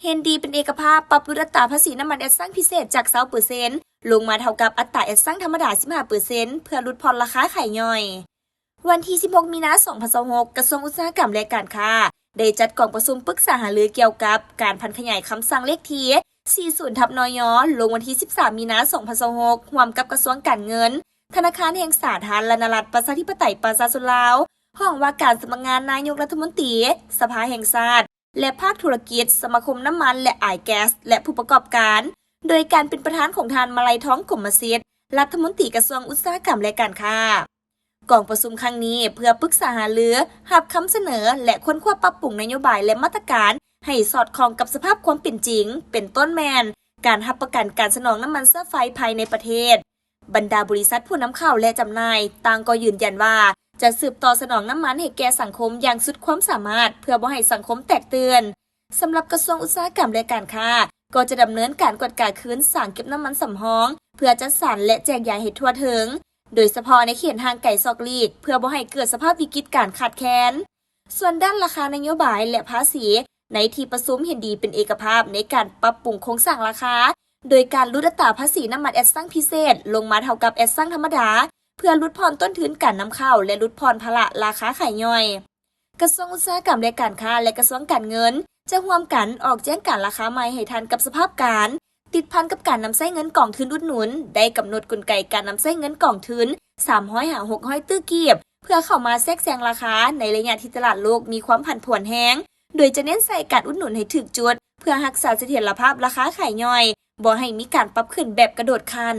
ເຫັນດີເປັນເອກະພາບ ປັບຫຼຸດອັດຕາພາສີນ້ຳມັນແອດຊັງພິເສດຈາກ ຊາວເປີເຊັນ ລົງມາເທົ່າກັບອັດຕາແອດຊັງທຳມະດາ ສິບຫ້າເປີເຊັນ ເພື່ອຫຼຸດຜ່ອນລາຄາຂາຍຍ່ອຍ. ວັນທີ ສິບຫົກ ມີນາ ສອງພັນຊາວຫົກ ກະຊວງອຸດສາຫະກຳ ແລະ ການຄ້າ ໄດ້ຈັດກອງປະຊຸມປຶກສາຫາລືກ່ຽວກັບການຜັນຂະຫຍາຍຄຳສັ່ງເລກທີ ສີ່ສິບ ທັບ ນຍ ລົງວັນທີ ສິບສາມ ມີນາ ສອງພັນຊາວຫົກ ຮ່ວມກັບກະຊວງການເງິນ, ທະນາຄານແຫ່ງສາທາລະນະລັດ ປະຊາທິປະໄຕ ປະຊາຊົນລາວ, ຫ້ອງວ່າການສຳນັກງານນາຍົກລັດຖະມົນຕີ, ສະພາແຫ່ງຊາດ ແລະ ພາກທຸລະກິດ, ສະມາຄົມນ້ຳມັນ ແລະ ອາຍແກັສ ແລະ ຜູ້ປະກອບການ ໂດຍການເປັນປະທານຂອງທ່ານ ມະໄລທອງ ກົມມະສິດ ລັດຖະມົນຕີກະຊວງອຸດສາຫະກຳ ແລະ ການຄ້າ. ກອງປະຊຸມຄັ້ງນີ້ເພື່ອປຶກສາຫາລື, ຮັບຄຳສະເໜີ ແລະ ຄົ້ນຄວ້າປັບປຸງນະໂຍບາຍ ແລະ ມາດຕະການໃຫ້ສອດຄ່ອງກັບສະພາບຄວາມເປັນຈິງ, ເປັນຕົ້ນແມ່ນ ການຮັບປະກັນການສະໜອງນ້ຳມັນເຊື້ອໄຟພາຍໃນປະເທດ. ບັນດາບໍລິສັດຜູ້ນຳເຂົ້າ ແລະ ຈຳໜ່າຍ ຕ່າງກໍຢືນຢັນວ່າ ຈະສືບຕໍ່ສະໜອງນ້ຳມັນໃຫ້ແກ່ສັງຄົມຢ່າງສຸດຄວາມສາມາດ ເພື່ອບໍ່ໃຫ້ສັງຄົມແຕກຕື່ນ. ສຳລັບກະຊວງອຸດສາຫະກຳ ແລະ ການຄ້າ ກໍຈະດຳເນີນການກວດກາຄືນສາງເກັບນ້ຳມັນສຳຮອງ ເພື່ອຈັດສັນ ແລະ ແຈກຢາຍໃຫ້ທົ່ວເຖິງ, ໂດຍສະເພາະໃນເຂດຫ່າງໄກສອກຫຼີກ, ເພື່ອບໍ່ໃຫ້ເກີດສະພາບວິກິດການຂາດແຄນ. ສ່ວນດ້ານລາຄານະໂຍບາຍ ແລະ ພາສີ, ໃນທີ່ປະຊຸມເຫັນດີເປັນເອກະພາບໃນການປັບປຸງໂຄງສ້າງລາຄາ ໂດຍການຫຼຸດອັດຕາພາສີນ້ຳມັນແອດຊັງພິເສດລົງມາເທົ່າກັບແອດຊັງທຳມະດາ ເພື່ອຫຼຸດຜ່ອນຕົ້ນທຶນການນຳເຂົ້າ ແລະ ຫຼຸດຜ່ອນພາລະລາຄາຂາຍຍ່ອຍ. ກະຊວງອຸດສາຫະກຳ ແລະ ການຄ້າ ແລະ ກະຊວງການເງິນ ຈະຮ່ວມກັນອອກແຈ້ງການລາຄາໃໝ່ໃຫ້ທັນກັບສະພາບການ, ຕິດພັນກັບການນຳໃຊ້ເງິນກອງທຶນອຸດໜູນ ໄດ້ກຳນົດກົນໄກການນຳໃຊ້ເງິນກອງທຶນ ສາມຮ້ອຍຫາຫົກຮ້ອຍຕື້ກີບ ເພື່ອເຂົ້າມາແຊກແຊງລາຄາໃນໄລຍະທີ່ຕະຫຼາດໂລກມີຄວາມຜັນຜວນແຮງ, ໂດຍຈະເນັ້ນໃສ່ການອຸດໜູນໃຫ້ຖືກຈຸດ ເພື່ອຮັກສາສະຖຽນລະພາບລາຄາຂາຍຍ່ອຍ, ບໍ່ໃຫ້ມີການປັບຂຶ້ນແບບກະໂດດຂັ້ນ.